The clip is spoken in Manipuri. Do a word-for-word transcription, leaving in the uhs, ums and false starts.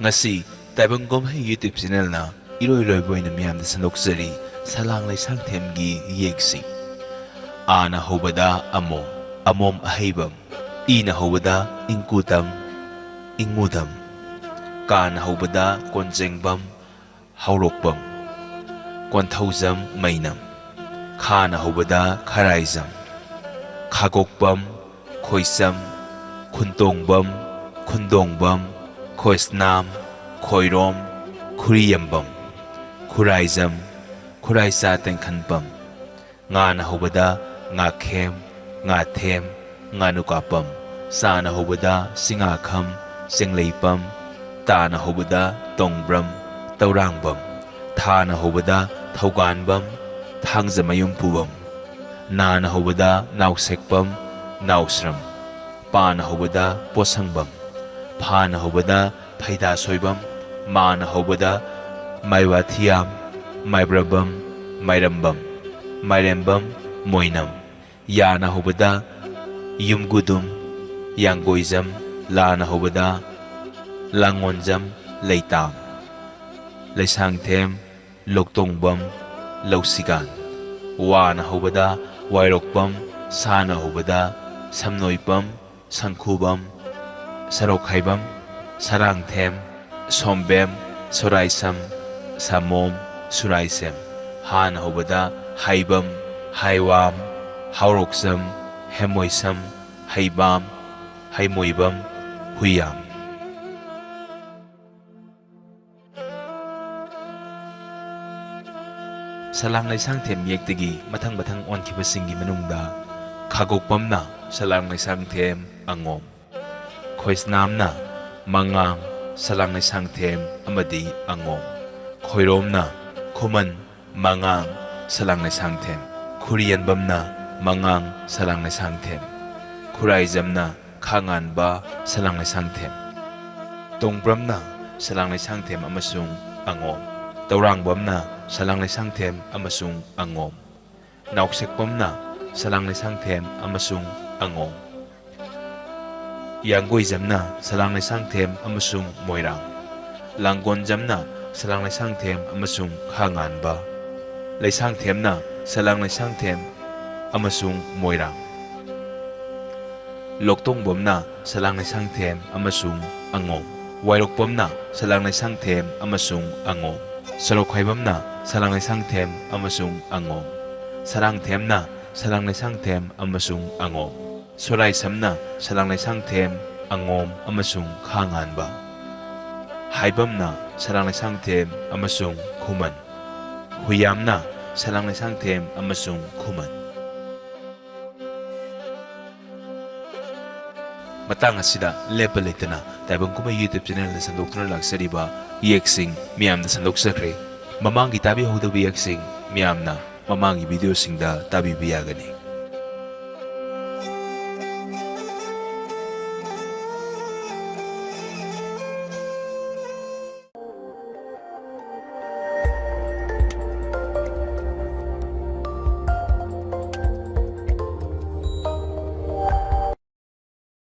ꯉꯁꯤ ꯇꯥꯏꯕꯪ ꯀꯨꯝꯍꯩ YouTube ꯆꯦꯅꯦꯜꯅ ꯏꯔꯣꯏ ꯂꯣꯏꯕ ꯑꯣꯏꯅ ꯃꯤꯌꯥꯝꯗ ꯁꯟꯗꯣꯛꯆꯔꯤ ꯁꯂꯥꯡ ꯂꯩꯁꯥꯡꯊꯦꯝꯒꯤ ꯏꯌꯦꯛꯁꯤꯡ꯫ ꯑꯥꯅ ꯍꯧꯕꯗ ꯑꯃꯣꯝ, ꯑꯃꯣꯝ ꯑꯍꯩꯕꯝ꯫ ꯏꯅ ꯍꯧꯕꯗ ꯏꯪꯀꯨꯇꯝ, ꯏꯪꯉꯨꯗꯝ꯫ ꯀꯥꯅ ꯍꯧꯕꯗ ꯀꯣꯟꯖꯦꯡꯕꯝ, ꯍꯧꯔꯣꯛꯄꯝ꯫ ꯀꯣꯟꯊꯧꯖꯝ, ꯃꯩꯅꯝ꯫ ꯈꯥꯅ ꯍꯧꯕꯗ ꯈꯔꯥꯏꯖꯝ, ꯈꯥꯒꯣꯛꯄꯝ, ꯈꯣꯏꯆꯝ, ꯈꯨꯟꯇꯣꯡꯕꯝ, ꯈꯨꯟꯗꯣꯡꯕꯝ, ꯈꯣꯏꯁꯅꯥꯝ, ꯈꯣꯏꯔꯣꯝ, ꯈꯨꯔꯤꯌꯝꯕꯝ, ꯈꯨꯔꯥꯏꯖꯝ, ꯈꯨꯔꯥꯏꯆꯥ ꯇꯦꯡꯈꯟꯄꯝ꯫ ꯉꯥꯅ ꯍꯧꯕꯗ ꯉꯥꯈꯦꯝ, ꯉꯥꯊꯦꯝ, ꯉꯥꯅꯨꯀꯥꯄꯝ꯫ ꯆꯥꯅ ꯍꯧꯕꯗ ꯆꯤꯡꯉꯥꯈꯝ, ꯆꯦꯡꯂꯩꯄꯝ꯫ ꯇꯥꯅ ꯍꯧꯕꯗ ꯇꯣꯡꯕ꯭ꯔꯝ, ꯇꯧꯔꯥꯡꯕꯝ꯫ ꯊꯥꯅ ꯍꯧꯕꯗ ꯊꯧꯒꯥꯟꯕꯝ, ꯊꯥꯡꯖꯃꯌꯨꯝ ꯄꯨꯕꯝ꯫ ꯅꯥꯅ ꯍꯧꯕꯗ ꯅꯥꯎꯁꯦꯛꯄꯝ, ꯅꯥꯎꯁ꯭ꯔꯝ꯫ ꯄꯥꯅ ꯍꯧꯕꯗ ꯄꯣꯠꯁꯪꯕꯝ꯫ ꯐꯥꯅ ꯍꯧꯕꯗ ꯐꯩꯗꯥꯁꯣꯏꯕꯝ꯫ ꯃꯥꯅ ꯍꯧꯕꯗ ꯃꯥꯏꯋꯥꯊꯤꯌꯥꯝ, ꯃꯥꯏꯕ꯭ꯔꯕꯝ, ꯃꯥꯏꯔꯝꯕꯝ, ꯃꯥꯏꯔꯦꯝꯕꯝ, ꯃꯣꯏꯅꯝ꯫ ꯌꯥꯅ ꯍꯧꯕꯗ ꯌꯨꯝꯒꯨꯗꯨꯝ, ꯌꯥꯡꯒꯣꯏꯖꯝ꯫ ꯂꯥꯅ ꯍꯧꯕꯗ ꯂꯥꯡꯉꯣꯟꯖꯝ, ꯂꯩꯇꯥꯝ꯫ ꯂꯩꯁꯥꯡꯊꯦꯝ, ꯂꯧꯇꯣꯡꯕꯝ, ꯂꯧꯁꯤꯒꯥꯟ꯫ ꯋꯥꯅ ꯍꯧꯕꯗ ꯋꯥꯏꯔꯣꯛꯄꯝ, ꯁꯥꯅ ꯍꯧꯕꯗ ꯁꯝꯅꯣꯏꯄꯝ, ꯁꯪꯈꯨꯕꯝ, ꯁꯔꯣꯛꯈꯥꯏꯕꯝ, ꯁꯔꯥꯡꯊꯦꯝ, ꯁꯣꯝꯕꯦꯝ, ꯁꯣꯔꯥꯏꯁꯝ, ꯁꯥꯃꯣꯝ, ꯁꯨꯔꯥꯏꯁꯦꯝ꯫ ꯍꯥꯅ ꯍꯧꯕꯗ ꯍꯥꯏꯕꯝ, ꯍꯥꯏꯋꯥꯝ, ꯍꯥꯎꯔꯣꯛꯆꯝ, ꯍꯦꯃꯣꯏꯁꯝ, ꯍꯩꯕꯥꯝ, ꯍꯩꯃꯣꯏꯕꯝ, ꯍꯨꯏꯌꯥꯝ꯫ ꯁꯂꯥꯡ ꯂꯩꯁꯥꯡꯊꯦꯝ ꯏꯌꯦꯛꯇꯒꯤ ꯃꯊꯪ ꯃꯊꯪ ꯑꯣꯟꯈꯤꯕꯁꯤꯡꯒꯤ ꯃꯅꯨꯡꯗ ꯈꯥꯒꯣꯛꯄꯝꯅ ꯁꯂꯥꯡ ꯂꯩꯁꯥꯡꯊꯦꯝ ꯑꯉꯣꯝ, ꯈꯣꯏꯁꯅꯥꯝꯅ ꯃꯉꯥꯡ ꯁꯂꯥꯡ ꯂꯩꯁꯥꯡꯊꯦꯝ ꯑꯃꯗꯤ ꯑꯉꯣꯝ, ꯈꯣꯏꯔꯣꯝꯅ ꯈꯨꯃꯟ ꯃꯉꯥꯡ ꯁꯂꯥꯡ ꯂꯩꯁꯥꯡꯊꯦꯝ, ꯈꯨꯔꯤꯌꯟꯕꯝꯅ ꯃꯉꯥꯡ ꯁꯂꯥꯡ ꯂꯩꯁꯥꯡꯊꯦꯝ, ꯈꯨꯔꯥꯏꯖꯝꯅ ꯈꯥꯉꯥꯟꯕ ꯁꯂꯥꯡ ꯂꯩꯁꯥꯡꯊꯦꯝ, ꯇꯣꯡꯕ꯭ꯔꯝꯅ ꯁꯂꯥꯡ ꯂꯩꯁꯥꯡꯊꯦꯝ ꯑꯃꯁꯨꯡ ꯑꯉꯣꯝ, ꯇꯧꯔꯥꯡꯕꯝꯅ ꯁꯂꯥꯡ ꯂꯩꯁꯥꯡꯊꯦꯝ ꯑꯃꯁꯨꯡ ꯑꯉꯣꯝ, ꯅꯥꯎꯁꯦꯛꯄꯝꯅ ꯁꯂꯥꯡ ꯂꯩꯁꯥꯡꯊꯦꯝ ꯑꯃꯁꯨꯡ ꯑꯉꯣꯝ, ꯌꯥꯡꯒꯣꯏꯖꯝꯅ ꯁꯂꯥꯡ ꯂꯩꯁꯥꯡꯊꯦꯝ ꯑꯃꯁꯨꯡ ꯃꯣꯏꯔꯥꯡ, ꯂꯥꯡꯒꯣꯟꯖꯝꯅ ꯁꯂꯥꯡ ꯂꯩꯁꯥꯡꯊꯦꯝ ꯑꯃꯁꯨꯡ ꯈꯥ ꯉꯥꯟꯕ꯫ ꯂꯩꯁꯥꯡꯊꯦꯝꯅ ꯁꯂꯥꯡ ꯂꯩꯁꯥꯡꯊꯦꯝ ꯑꯃꯁꯨꯡ ꯃꯣꯏꯔꯥꯡ꯫ ꯂꯣꯛꯇꯣꯡꯕꯝꯅ ꯁꯂꯥꯡ ꯂꯩꯁꯥꯡꯊꯦꯝ ꯑꯃꯁꯨꯡ ꯑꯉꯣꯝ꯫ ꯋꯥꯏꯔꯣꯛꯄꯝꯅ ꯁꯂꯥꯡ ꯂꯩꯁꯥꯡꯊꯦꯝ ꯑꯃꯁꯨꯡ ꯑꯉꯣꯝ꯫ ꯁꯣꯔꯣꯛꯈꯥꯏꯕꯝꯅ ꯁꯂꯥꯡ ꯂꯩꯁꯥꯡꯊꯦꯝ ꯑꯃꯁꯨꯡ ꯑꯉꯣꯝ꯫ ꯁꯔꯥꯡꯊꯦꯝꯅ ꯁꯂꯥꯡ ꯂꯩꯁꯥꯡꯊꯦꯝ ꯑꯃꯁꯨꯡ ꯑꯉꯣꯝ꯫ ꯁꯣꯔꯥꯏꯁꯝꯅ ꯁꯂꯥꯡ ꯂꯩꯁꯥꯡꯊꯦꯝ, ꯑꯉꯣꯝ ꯑꯃꯁꯨꯡ ꯈꯥ ꯉꯥꯟꯕ꯫ ꯍꯥꯏꯕꯝꯅ ꯁꯂꯥꯡ ꯂꯩꯁꯥꯡꯊꯦꯝ ꯑꯃꯁꯨꯡ ꯈꯨꯃꯟ꯫ ꯍꯨꯏꯌꯥꯝꯅ ꯁꯂꯥꯡ ꯂꯩꯁꯥꯡꯊꯦꯝ ꯑꯃꯁꯨꯡ ꯈꯨꯃꯟ꯫ ꯃꯇꯥꯡ ꯑꯁꯤꯗ ꯂꯦꯞꯄ ꯂꯩꯇꯅ ꯇꯥꯏꯕꯪ ꯀꯨꯝꯍꯩ YouTube channelꯗ ꯁꯟꯗꯣꯛꯇꯨꯅ ꯂꯥꯛꯆꯔꯤꯕ ꯏꯌꯦꯛꯁꯤꯡ ꯃꯤꯌꯥꯝꯗ ꯁꯟꯗꯣꯛꯆꯈ꯭ꯔꯦ꯫ ꯃꯃꯥꯡꯒꯤ ꯇꯥꯕꯤꯍꯧꯗꯕ ꯏꯌꯦꯛꯁꯤꯡ ꯃꯤꯌꯥꯝꯅ ꯃꯃꯥꯡꯒꯤ videoꯁꯤꯡꯗ ꯇꯥꯕꯤꯕ ꯌꯥꯒꯅꯤ꯫